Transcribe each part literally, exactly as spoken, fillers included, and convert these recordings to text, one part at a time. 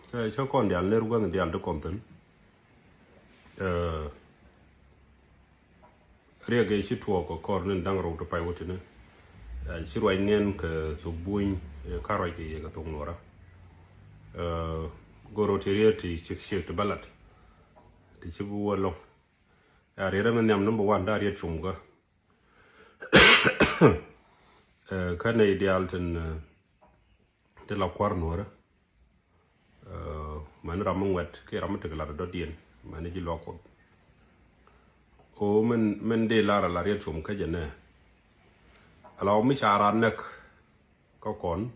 Cä cä kɔn dial ner gua̱n dial di kɔn thin. Ɛ, riɛk ɛ ci tuɔɔk kɛ kɔr ni da̱ŋ rɛw ti pay wä tini. Ɛ, ci ruac niɛn kɛ thok buny, ɛ, ka ruac kɛ yɛ kɛ thok nuɔrä. Ɛ, goro ti riɛt ti cik cik ti balat ti ci bi wä lɔŋ. Ɛ, riɛt mi nhiam number one da riɛt cum kä. Ɛ, kä nɛy diaal tin, ɛ, ti la kuar nuɔrä. Ɛ, mɛn ram mi ŋuɛt ki ram mi tek lat dɔ̱diɛn mɛn ji̱ luak Kuɔth. O mɛn mɛn dee lar a la riɛt com kä jɛ nɛ. Ala mi ca ran näk kä kɔn.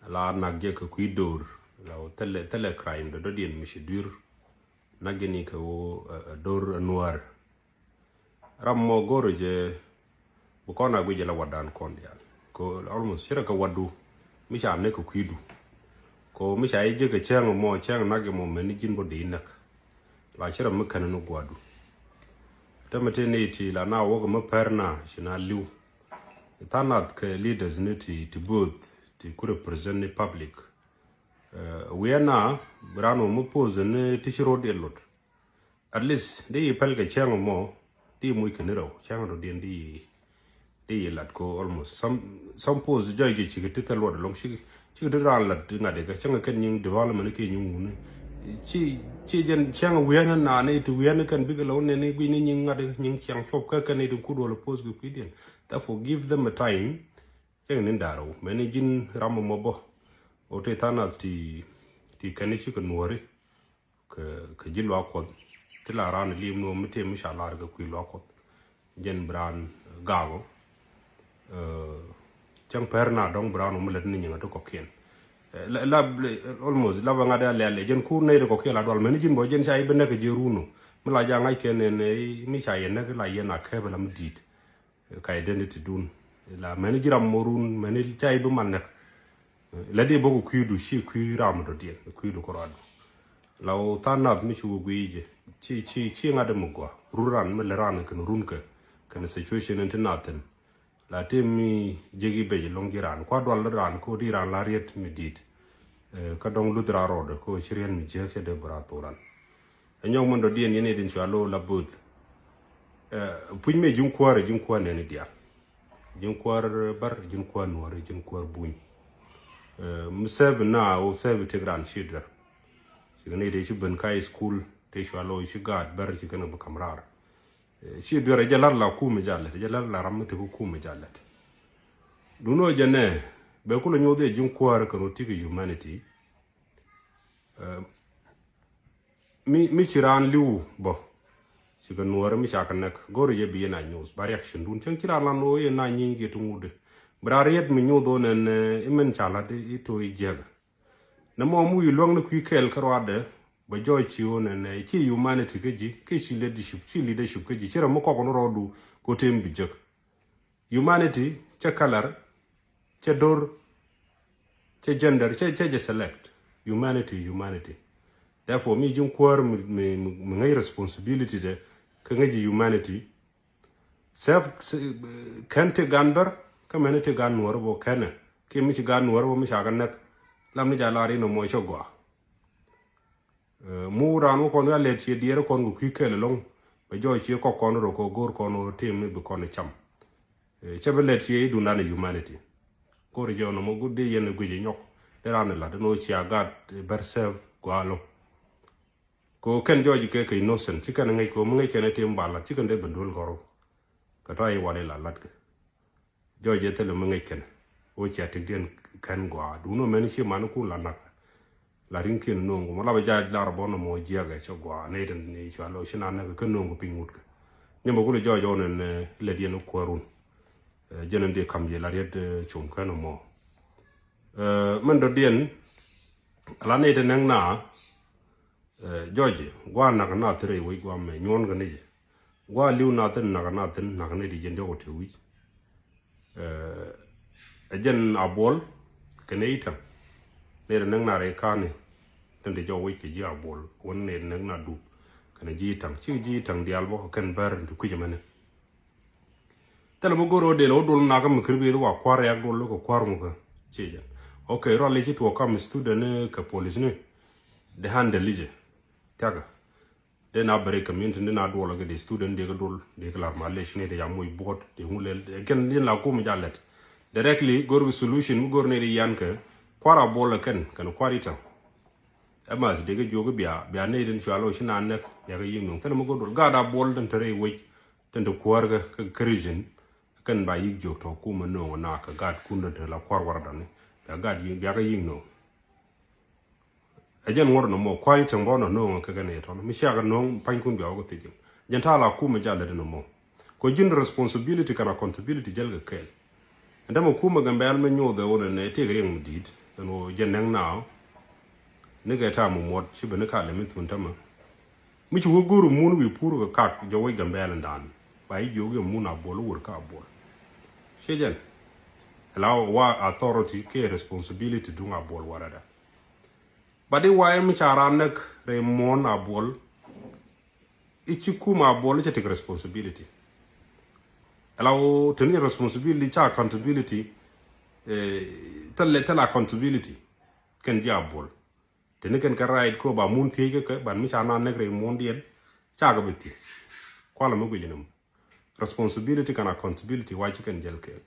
Ala nak jɛ kɛ kui̱ do̱r. Ala thilɛ thilɛ crime dɔ̱diɛn mi ci dui̱r. Nak jɛ ni kɛ wo, ɛ, ɛ, do̱r ɛ nuäär. Ram mɔ go̱rɛ jɛ bi kɔn a guic jɛ la watdan kɔn diaal. Ko almost cirɛ kɛ watdu mi ca näk kɛ kui̱du. Ko mi ca i̱ jek kɛ cäŋ mɔ cäŋ nak jɛ mɔ mɛn ni ji̱n bä dee näk. La cirɛ mi kɛn ni guadu. Tämɛ ti ni ti la na wäk mi pɛr na ci na li̱w. Than nath kɛ leaders ni ti ti both ti ku represent ni public. Ɛ, wiɛ na bi ran wä mi pose ni ti ci ro̱d iɛ lot. At least di yi pɛl kɛ cäŋ mɔ di yi muc kɛ ni rɛw cäŋ rɔ diɛn di yi di yi lat ko almost some some pose jɔy kɛ cikɛ ti thil luɔt alɔŋ cikɛ cikɛ ti raan lat ŋa̱t ikɛ cäŋ kɛn nyiŋ development kɛ nyiŋ wuni. Ci ci jɛn cäŋ wiɛn na ni ti wiɛn kɛn bikɛ lɔw nɛn ni guic ni nyiŋ ŋa̱t ikɛ nyiŋ cäŋ cop kɛ kɛn ni ti kut wala pose kɛ kui̱diɛn. Therefore give them a time. Cäŋ ni da̱r rɛw mɛn ni ji̱n ram mɔ bä. O te than nath ti ti kɛn ni cikɛ nuɔri. Kɛ kɛ ji̱ luaak Kuɔth ti la raan liim ni wä mi tëë mi ca lar kɛ kui̱ luaak Kuɔth. Jɛn bi raan gaakɔ. Ɛ, cäŋ pɛr na dɔ̱ŋ bi raan wä mi lät ni nyiŋä ti kɔ̱kiɛn. Ɛ, la la almost la bɛ ŋa̱t a lɛl ɛ jɛn kur nɛy ti kɔ̱kiɛn la dual mɛn ji̱n bɔ jɛn ca i̱ bi näk kɛ ji̱ run wä mi la ja̱ ŋa̱c kɛn nɛn mi ca yɛn näk la yɛn a kɛpɛ la mi di̱i̱t. Ɛ, ka identity dun la mɛn ji̱ ram mɔ run mɛn ca i̱ bi man näk. Lɛ di bok kui̱du ci kui̱ ram dɔ̱diɛn kui̱du kɛ ruadu. La wä than nath mi ci wä gui̱i̱ jɛ ci ci ci ŋa̱t mi gɔaa run ran mi lɛ ran kɛn run kɛ kɛn situation in ti nathin. La ti mi jeki bec lɔŋ ji̱ ran kua dual ran ko di ran la riet mi dit. Ɛ, kä dɔŋ luth ran rɔɔdɛ ko ci riet mi jiäk cɛ dee bi ran thok ran. Ɛ nyɔk mɛn dɔ̱diɛn yɛn itin cua lo̱o̱ la both. Ɛ, puc mi ji̱n kuäär ɛ ji̱n kuäär nɛni diaal. Ji̱n kuäär bär ji̱n kuäär nuɔ̱ɔ̱r ji̱n kuäär buny. Ɛ, mi sɛɛp na wä sɛɛp tëk ran ci duer. Ci kɛn itin ci ben ka i̱ school tëë cua lo̱o̱ ci gaat bär ci kɛn bi kam raar. Ɛ, ci duer ɛ jɛ lar la kum ɛ jɛ alɛt ɛ jɛ lar la ram mi tëk kum ɛ jɛ alɛt. Dun wä jɛ nɛ bɛ kulɛ nyoth ɛ ji̱n kuäär kɛ rot ti kɛ humanity. Ɛ, mi mi ci raan li̱w bä. Ci kɛ nuɔɔri mi ca kɛ näk go̱ri jɛ bi yɛn a nyuuth ba reaction dun cäŋ ci raan lan wä yɛn a nyiny kɛ ti ŋut. Bi raan riet mi nyuuth wä nɛn, ɛ, imɛn ca lat i̱ to i̱ jiäk. Nɛ mɔ mi wi̱i̱ luäŋ ni kui̱ kɛɛl kä ruadɛ bɛ jɔɔc ci wä nɛn, ɛ, ci humanity kä ji̱ kä ci leadership ci leadership kä ji̱ ci rɛ mi kɔk ni rɔɔdu ko tem bi jek. Humanity cɛ color, cɛ dor, cɛ gender, cɛ cɛ jɛ select. Humanity, humanity. Therefore mi ji̱n kuäär mi mi mi ŋäc responsibility dɛ kä ŋäc ji̱ humanity. Sɛf kɛn ti gan bär kä mɛn ti gan nuɔr bɔ kɛnɛ ki mi ci gan nuɔr bɔ mi ca kɛ näk. Lam ni ja lar in ɔ mɔ cɛ gɔaa. Ɛ, mu raan wä kɔn ya lɛt ciɛ diɛɛr kɔn kɛ kui̱ kɛl ɛlɔŋ bɛ jɔɔc ciɛ kɔk kɔn rɔ kɛ go̱o̱r kɔn wä tim mi bi kɔn cam. Ɛ, cɛ bi lɛt ciɛ i̱ dundan ɛ humanity. Go̱o̱r jɛ ɔnɔ mɔ gut dee yɛn ɛ guic ɛ nyɔk dee raan ɛ lat ɛn wä cia gaat ɛ bɛr sɛɛp gua̱a̱ ɛlɔŋ. Kɛ wä kɛn jɔɔc kɛ kɛ innocent ci kɛn ɛ ŋäc kɛ wä mi ŋäc kɛn ɛ tim ba lat ci kɛn dee ben duel gɔrɔ. Kɛ tɔa i̱ wal i̱ la lat kɛ. Jɔɔc jɛ thilɛ mi ŋäc kɛn wä cia tëkdiɛn kɛn gɔaa duun wä mɛn ci man ku la nak. La riŋkiɛn no̱o̱ŋ ku mɔ la bɛ ja̱ lar bɔn mɔ jiɛkɛ cɛ gɔaa nɛy tin ni cua lɔ ci na näk kä no̱o̱ŋ ku piny ŋut kɛ. Nyɛ mɛ kulɛ jɔɔc ɔn ɛn lɛ diɛn kuäärun. Jɛn ɛn di kam jiɛ la riet com kɛn mɔ. Mɛn dɔ̱diɛn ala nɛy tin nɛŋ na. Jɔc gua̱a̱ nak na thir i̱ wi̱c gua̱a̱ mɛ nyuɔ̱n kɛ ni jɛ. Gua̱a̱ li̱w na thin nak na thin nak ni di jɛn diɔk ti wi̱c. Ɛ jɛn a buɔl kɛnɛ i̱ ta̱ŋ. Nɛy rɛ näk na rɛ ka̱n i̱ tin di jɔk wi̱c kɛ ji̱ a buɔl wän nɛy rɛ näk na dup kɛnɛ ji̱ i̱ ta̱ŋ ci ji̱ i̱ ta̱ŋ diaal bä kɛ kɛn bär in ti kui̱c ɛmɛni. Thilɛ mi go̱r wä del wä dol nak mi kir bi wa kuar yak dol kɛ kuar mu kɛ. Ci jɛn. Ok, rɔl i̱ ci tuɔk kam student ni kɛ police ni. Dee handle i̱ jɛ thiakä. Dee na beri community, dee na duɔlɔ kɛ dee student, dee kɛ dol, dee kɛ lar malec ni dee ya moc buɔt, dee ŋu lɛl, dee kɛn dee la kum ja lɛt. Directly go̱r kɛ solution mi go̱r ni dee yan kɛ kuar Abuɔl kɛn kɛn kuar Itaŋ. Ɛmath dee kɛ jiök bia bia ni dee cual ɔ ci na nɛk bia kɛ yi̱k no̱o̱ŋ. Thilɛ mi go̱r dol gaat Abuɔl den te rɛy wec, den te kuäär kɛ kɛ region. Kɛn ba yi̱k jiök tɔ kum no̱o̱ŋ na kɛ gaat kun den te la kuar waradani. Bia gaat yi̱k bia kɛ yi̱k no̱o̱ŋ. Ɛ jɛn ŋuɔ̱t nɔmɔ kua̱c i̱ tɛŋ bä nɔ no̱o̱ŋ kɛ kɛn i̱ tɔn mi ciakɛ no̱o̱ŋ pa̱ny kun bia wä kɛ thiec jɛn. Jɛn ta̱a̱ la kumɛ jal lɛ di nɔmɔ. Kɔ ji̱n responsibility kɛn accountability jäl kɛ kɛɛl. Ɛn tämɛ kumɛ Gambɛl mi nyoth ɛ wä nɛ nɛ tëëk riɛŋ mi di̱i̱t ɛn wä jɛn nɛŋ naaw. Ni kɛ ta̱a̱ mi muɔt ci ben ni ka lɛ mi thun tämɛ. Mi ci wä go̱o̱r mun wi̱i̱ pur kɛ kak jɔwec Gambɛl in dan ba i̱ jiök i̱ mun Abuɔl wur kä Abuɔl. Ciɛ jɛn. Ɛ la wa authority kɛ responsibility duŋ Abuɔl warada. But i̱ wa i̱ mi ca raan näk rɛy muɔ̱ɔ̱n Abuɔl. I̱ ci kum Abuɔl i̱ cɛ tik responsibility. Ɛ la wä teni responsibility ca accountability. Thilɛ thilɛ accountability. Kɛn ji̱ Abuɔl teni kɛn kɛ right ko ba mun thiec kä kɛ ban mi ca na näk rɛy muɔ̱ɔ̱ndiɛn. Ca kɛ bi thiec. Kualɛ mi guic ni mu. Responsibility kɛn accountability wa ci kɛn jɛl kɛɛl.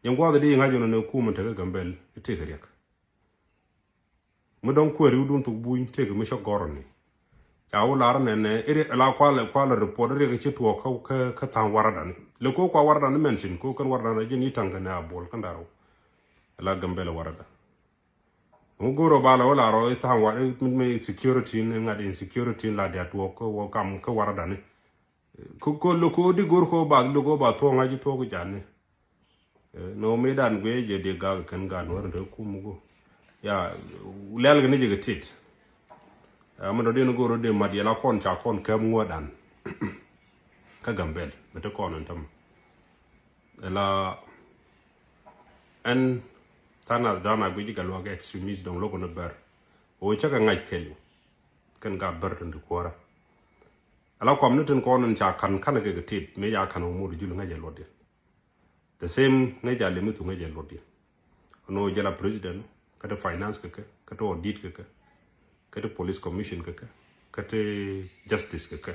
Nyɛ guath di ŋa̱c wä nɔ ni kum in tekä Gambɛl i̱ tëëk riɛk. Mi dɔ̱ŋ kuäär i̱ wudun thok buny tëëk mi cä gɔrɔni. Ca wä lar nɛnɛ i̱ la kualɛ kualɛ report i̱ riɛk ci tuɔɔk kä kä kä tha̱a̱ŋ waradani. Lɛ ko kua waradani mention ko kɛn waradani jɛn i̱ ta̱ŋ kɛn ɛ Abuɔl kɛn darɔ. Ɛ la Gambɛl warada. Ŋu go̱o̱r ɔ ba lɛ wä lar ɔ i̱ tha̱a̱ŋ wa i̱ mi security ni ŋa̱t insecurity la dia tuɔɔk kä wä kam kä waradani. Ko ko lo ko di go̱o̱r ko ba lo ko ba thuɔ̱ŋ a ji̱ thuɔ̱k jani. Nɔ mi dan guiɛ jɛ di gak kɛn gan wär ndɛ kum go. Ya lɛl kɛ ni jɛ kɛ tit. Mɛ dɔ di ni go̱o̱r di mat yɛ la kɔn ca kɔn kɛm ŋuɔdan. Kä Gambɛl mɛ ti kɔn in täm. Ɛ la ɛn tha̱a̱ŋ nath da̱a̱n a guic i̱ kɛ luaak extremist dɔ̱ŋ lo̱k ni bär. Ɣöö cä kɛ ŋa̱c kɛl i̱ kɛn gaat bär tin ti kuäärä. Ɛ la kuam ni tin kɔn in ca ka̱n ka̱n kɛ kɛ tit mëë ca ka̱n ɣöö mo̱o̱t jul ŋäc ɛ luɔtdiɛn. The same ŋäc ca lemi thu ŋäc ɛ luɔtdiɛn. Ɛn ɣöö jɛ la president kä ti finance kɛ kɛ kä ti audit kɛ kɛ kä ti police commission kɛ kɛ kä ti justice kɛ kɛ.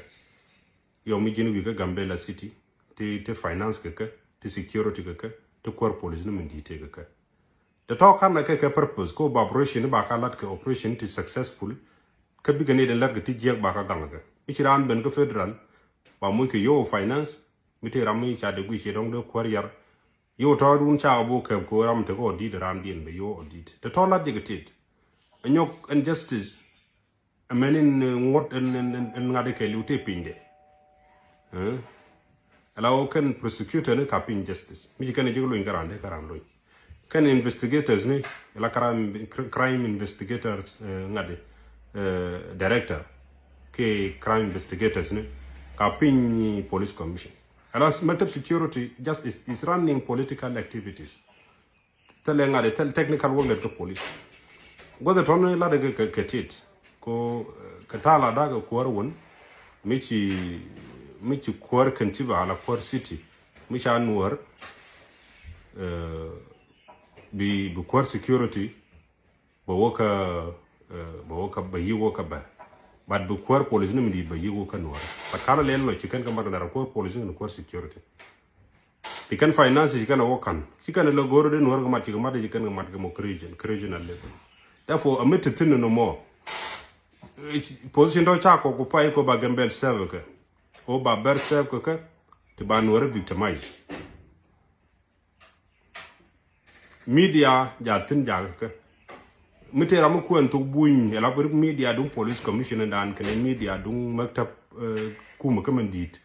Yɔ mi ji̱n wi̱i̱ kä Gambela City ti ti finance kɛ kɛ ti security kɛ kɛ ti kuäär police ni min di̱i̱t tëë kɛ kɛ. Te tɔ̱ ka̱n kɛ kɛ purpose ko ba operation ba ka lat kɛ operation ti successful. Kä bikɛ ni den lat kɛ ti jiɛk ba ka gaŋ kɛ mi ci raan ben kä federal ba moc kɛ yio̱w finance. Mi tëë ram mi ca de guic ciɛ dɔ̱ŋ dee kuäär yar. Yio̱w tɔ̱ run ca kɛ bo kɛp ko ram te kɛ audit raan diɛn bɛ yio̱w audit te tɔ̱ lat jɛ kɛ tit. Ɛ nyɔk ɛn justice. Ɛmɛn in ŋuɔ̱t ɛn ŋa̱t ikɛ liw tëë pinyde. Ɛ la wä kɛn prosecutor ni ka piny justice mi ci kɛn ji̱ kɛ lony kä raan dee kä raan lony. Kɛn investigators ni ɛ la crime investigators ŋa̱t director kɛ crime investigators ni ka piny police commission. Ɛ la maktab security just is running political activities. Thilɛ ŋa̱t thil technical work lɛt kä police. Guäth tɔn lat kɛ kɛ tit ko kɛ ta̱a̱ la da̱k kɛ kuäär wun. Mi ci mi ci kuäär kɛn ti ba la kuäär city mi ca nuäär. Bi bi kuäär security bɛ wä kä bɛ wä kä bɛ yi̱ wä kä bɛ. But bi kuäär police ni mi di̱i̱t bɛ yi̱ wä kä nuäär but ka̱n lɛl nɔ ci kɛn kɛ mat kɛ dara kuäär police ni kuäär security. Ti kɛn finance ci kɛn a wä ka̱n ci kɛn a lɛ go̱o̱r di nuɔr kɛ mat ci kɛ mat ci kɛn kɛ mat kɛ mɔ kɛ region kɛ regional level. Therefore a mi ti thin ni mɔ position dɔ ca kɔ ku pay ko ba Gambel serve kɛ o ba ber serve kɛ kɛ ti ba nuɔr victimize. Media ja thin ja kɛ kɛ mi tëë ram mi kuɛn thok buny ɛ la media duŋ police commissioner dan kɛnɛ media duŋ maktab kum kä mɛn di̱i̱t.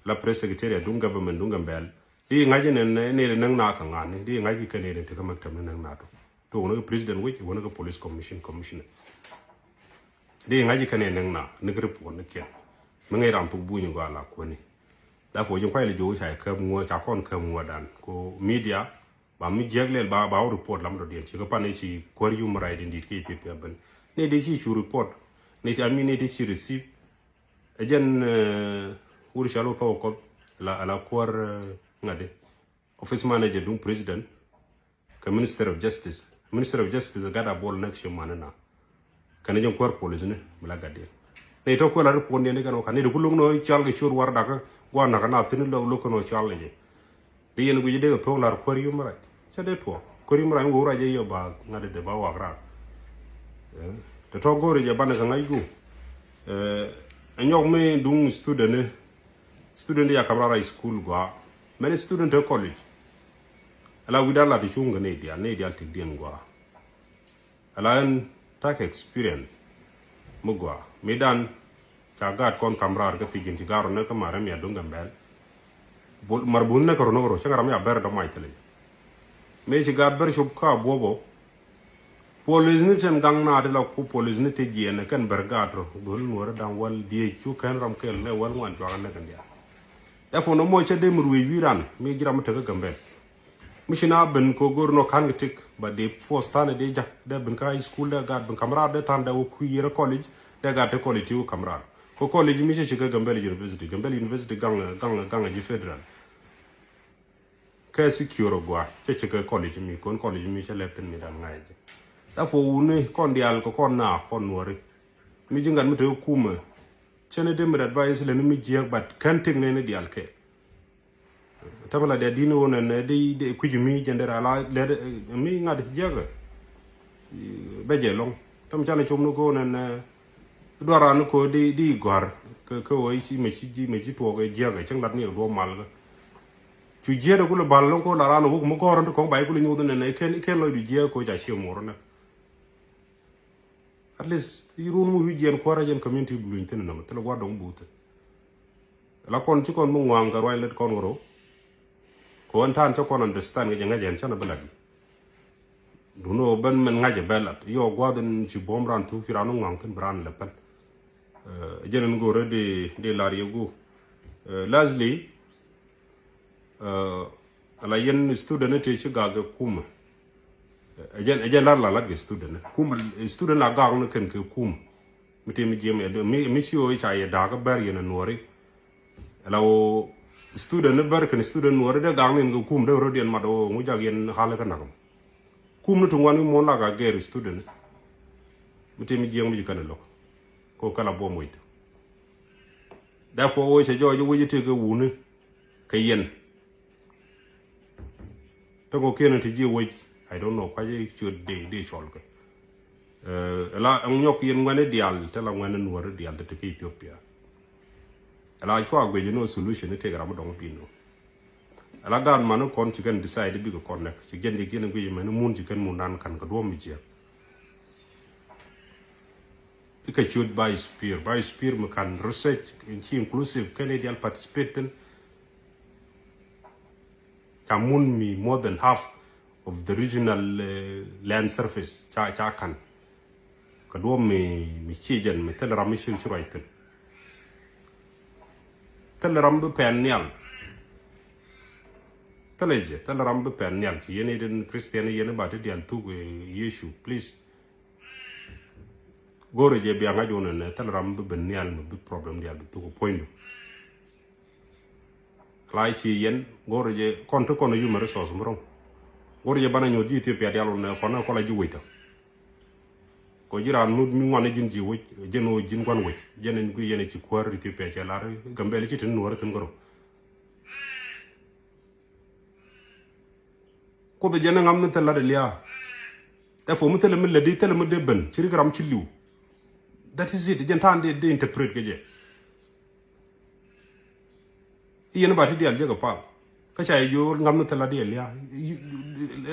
La press secretary duŋ government duŋ Gambel di ŋa̱c ni ni ni näŋ na ka ŋa̱ni di ŋa̱c kɛ ni ni ti kä maktab ni näŋ na to. To wä ni kɛ president wec wä ni kɛ police commission commissioner. Di ŋa̱c kɛ ni näŋ na ni kɛ report ni kiɛn. Mi ŋa̱c ram thok buny gɔaa la kuäni. Therefore ji̱n kuay li jo̱o̱k ca käp ŋuɔ ca kɔn käp ŋuɔ dan ko media. Ba mi jiäk lɛl ba ba wä report lam dɔ̱diɛn ci kɛ pan ni ci kuäär human right in di̱i̱t kɛ Ethiopia ben. Ni di ci cu report ni ci ami ni di ci receive. Ɛ jɛn wur cɔal wä thɔw kɔth la la kuäär ŋa̱di office manager duŋ president. Kɛ minister of justice minister of justice gat a bol next year man na. Kɛn jɛ kuäär polisni mi la gatdiɛn. Ni tɔ kuäär la ri puɔndiɛn ni kɛn wä kan ni di ku lo̱k ni ɣä cal kɛ ciöt war dakä gua̱a̱r nakä na thi̱n lo̱k lo̱k kɛn ɣä cal kɛ jɛ. Di yɛn guic dee kɛ thuɔ̱k la̱r kuäär yum rac. Cä dee tuɔɔk kuäär yum rac mi wä rac jɛ yɛ ba ŋa̱t dee ba wak raar. Te tɔ go̱o̱ri jɛ banɛ kɛ ŋa̱c gu. Ɛ nyɔk mi duŋ student ni student ya kam raar high school gua. Many student te college. Ala wi̱dan la ti cuŋ kɛ ni dial ni dial tik diɛn gua. Ala ɛn tak experience mi gua mi dan ca gaat kɔn kam raar kä thi̱ji̱n ci gaat rɔ ni kä mar mi a duŋ Gambɛl. Mar bun ni kä rɔ ni kä rɔ cä ŋa̱ ram ya ber dɔ mac thilɛ. Mi ci gaat ber cop kä a buɔbɔ. Polis ni ten gaŋ na ti la ku polis ni te jiɛn kɛn ber gaat rɔ dhol nuɔri daŋ wal diec cu kɛn ram kɛl ni wal ŋuan cuakä ni kɛn diaal. Therefore nɔ mɔ cä dee mi ruëc wi̱i̱ ran mi ji̱ ram mi tekä Gambɛl. Mi ci na ben ko go̱r nɔ ka̱n kɛ tik ba dee force tha̱a̱n dee jak dee ben kä high school dee gaat ben kam raar dee tha̱a̱n dee wä kui̱ yɛrɛ college dee gaat te college ti wä kam raar. Ko college mi cɛ ci kä Gambel University, Gambel University gaŋ gaŋ gaŋ ji̱ federal. Kɛ secure gua cɛ ci kä college mi kon college mi cɛ lɛp thin mi dan ŋa̱c jɛ. Therefore wuni kɔn diaal kɛ kɔn na kɔn nuɔri. Mi ji̱ ŋa̱t mi te kumɛ. Cɛn dee mi advice lɛ ni mi jiɛk but kɛn tik nɛ ni diaal kɛ. Tɛmɛ la dɛ din wun ɛn di kui̱c mi jɛn dɛ ra la lɛ mi ŋa̱t jiɛkɛ. Bɛ jɛ lɔŋ tɛmɛ canɛ com ni ko wun ɛn duar ran ko di di gɔ̱a̱r kɛ kɛ wä i̱ ci mɛ ci ji̱ mɛ ci tuɔɔk ɛ jiɛkɛ cäŋ lat ni ɛ duɔ̱ɔ̱p mal kɛ. Cu jiɛt ɛ kulɛ bal lɔŋ ko la ran wuk mi gɔ̱a̱r ɛn ti kɔŋ ba i̱ kulɛ nyoth ɛn ɛn ɛ kɛn lɔcdu jiɛkɛ ko ca ciɛ muɔr ɛn ɛn. At least i̱ run mi wi̱i̱ jiɛn kuäärä jɛn community bi luny thi̱n nɔmɔ thilɛ gua̱a̱r dɔ̱ŋ buuth thi̱n. La kɔn ci kɔn mi ŋua̱a̱ŋ kɛ ruany lät kɔn wä rɔ. Kɛ ɣän ta̱a̱n cä kɔn understand kɛ jɛ ŋäcɛ ɛn canɛ bi lat i̱. Duundɛ ɣöö ben mɛn ŋa̱cɛ bɛ lat i̱ ɣöö gua̱a̱th in ci buɔ̱m raan thuk ci raan wä ŋua̱a̱ŋ thi̱n bi raan lɛ päl. Ɛ jɛn in go̱o̱rä di di lar yɛ guuk. Lastly, Ala yɛn student ni tëë ci gak kɛ kumä. Ɛ jɛn ɛ jɛn lat la lat kɛ student ni kumä student la gak ni kɛn kɛ kumä. Mi tëë mi jiɛm yɛ mi mi ci ɣöö ca yɛ da̱a̱k bɛr yɛn ɛ nuɔri. Ala ɣöö student ni bɛr kɛn student nuɔri dee gak ni yɛn kɛ kumä dee rɔ diɛn mat ɣöö ŋu jak yɛn hal kä nak. Kumä ni tuŋ wan wi̱i̱ muɔ̱ɔ̱n la gak gɛɛr student ni. Mi tëë mi jiɛm mi ci kɛn ɛ lo̱k. Kɛ ɣöö kɛ la buɔ̱m wec. Therefore wec cɛ jɔɔc wec tëë kɛ wuni kɛ yɛn. Te kɔ kiɛn ti jiɛ wec, I don't know, kuac i̱ ciöt dee dee cɔl kɛ. Ɛ la ɛŋ nyɔk yɛn ŋuɛni diaal te la ŋuɛni nuɔri diaal te te kä Ethiopia. Ɛ la cua guic ni solution ni tëëk ram mi dɔŋ bi nɔ. Ɛ la gaat mani kɔn ci kɛn decide bikɛ connect ci jɛn di kiɛn guic mɛni mun ci kɛn mun dan kan kɛ duɔ̱m mi jiɛk. Ikä ciöt biosphere, biosphere mi kan research in ci inclusive kɛn idial participate thin. Ca mun mi more than half of the regional uh, land surface ca ca kan. Kɛ duɔ̱p mi mi ci jɛn mi thil ram mi ci ci ruac thin. Thil ram bi pɛn nial. Thil jɛ thil ram bi pɛn nial ci yɛn itin Christian yɛn ba ti dial thuk Yesu please. Go̱o̱rɛ jɛ bia ŋa̱c wun ɛn thil ram bi ben nhial mi bi problem diaal bi thuk puɔ̱nydu. Kla ci yɛn go̱o̱rɛ jɛ kɔn ti kɔn human resource mi ro̱ŋ. Go̱o̱rɛ jɛ banɛ nyuɔth ji̱ Ethiopia diaal wun ɛ kɔn ɛ kɔla ji̱ wec tɔ. Kɔ ji̱ raan mi ŋuan ji̱n ji̱ wec jɛn wä ji̱n gua̱n wec jɛn ɛn gui yɛn ɛ ci kuäär Ethiopia cɛ lar Gambɛl ci tin nuɔɔr thin kärɔ. Kuoth jɛn ŋam mi thil lat ilia. Therefore mi thil mi lät di thil mi dee ben ci rik ram ci liu. That is it jɛn ta̱a̱n dee dee interpret kɛ jɛ. I̱ yɛn ba ti dial jɛ kɛ pal kä ca yɛ jiö ŋam mi thil lat ilia.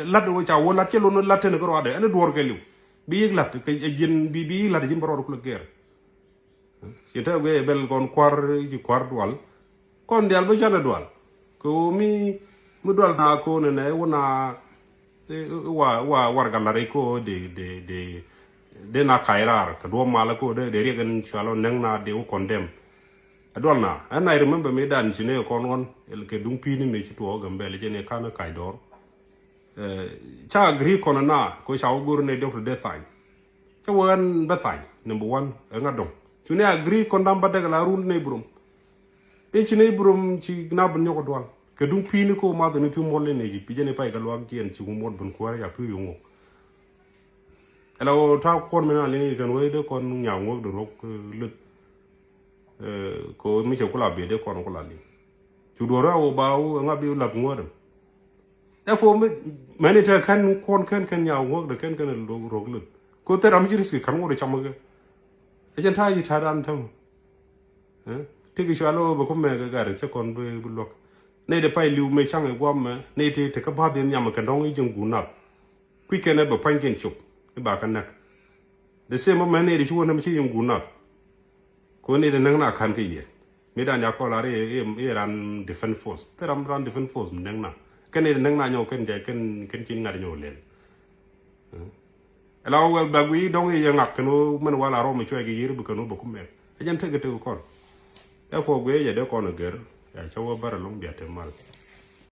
Lat wä ca wä lat cɛ lon lat tɛn kɛ ruadɛ ɛn duɔr kɛ liu. Bi yik lat kɛ jiɛn bi bi yik lat ji̱n bä rɔɔd kulɛ gɛr. Ci te guiɛ bɛl kɔn kuar ci kuar dual. Kɔn dial bä canɛ dual. Kɛ ɣöö mi mi dual na ko̱n ɛnɛ wä na wa wa warga lar i̱ ko̱ de de de de na ka̱y raar kɛ duɔ̱p mal ko̱ de de riɛk ɛn cual ɔ nɛŋ na de wä kɔn dɛm. Ɛ dual na ɛn I remember mi dan ci ne kɔn ɣɔn kɛ duŋ pi̱i̱ni mi ci tuɔɔk Gambɛl jɛ ni kan ka̱y dɔɔr. Ca agree kɔn na ko ca wä go̱r ne dɔk de thany. Ca wä ɣän bä thany number one ɛ ŋa dɔŋ cu ne agree kɔn dam ba dek la run ne burum. De ci ne burum ci na bun nyɔk dual kɛ duŋ pi̱ni ko ma dhoni pi̱ mol ne ji pi jene pay ka luak jiɛn ci ŋu mol bun kuare ya pi̱ yungu. Ɛla wä ta̱a̱ kuɔn mi na liŋ i̱ kɛn wee dee kɔn nyaw ŋuɔ̱k di ruɔk luth. Ko mi cɛ kula biɛ dee kɔn kula liŋ. Cu duɔr a wä ba wä ŋa bi lap ŋuɔ̱t. Therefore mɛn i̱ tɛ kɛn kuɔn kɛn kɛn nyaw ŋuɔ̱k di kɛn kɛn ruɔk luth. Ko thɛr ram ci riski kan wä di cam kɛ. Ɛ cɛn ta̱a̱ yi ta̱a̱ dan tɛm. Ti ki cua lo bɛ kä mɛ kɛ gari cɛ kɔn bi luɔk. Nɛy de pay liw mɛ caŋ ɛ guam mɛ nɛy ti ti kä bath in nyam kɛ dɔŋ i̱ jiŋ gun nath. Kui̱ kɛn ɛ bɛ pua̱ny kɛn cop i̱ ba kä näk. The same mɛ nɛy de ci wä näm ci jiŋ gun nath. Ko nɛy de näk na ka̱n kä yɛ. Mi dan ya kɔl ar i̱ ran defense force. Thɛ ram ran defense force mi näk na. Kɛn nɛy de näk na nyɔk kɛn jɛ kɛn kɛn cin ŋa̱t nyɔk lɛl. Ɛ la wä wɛl bak wi̱i̱ dɔ̱ŋ i̱ yɛ ŋak kɛn wä mɛn wal a rɔm i̱ cuɛ kɛ yi̱r bi kɛn wä bɛ kum mɛk. Ɛ jɛn tekɛ tekɛ kɔn. Therefore guiɛ yɛ dee kɔn ɛ gɛr. Ya cä wä bär ɛlɔ̱ŋ bia te mal.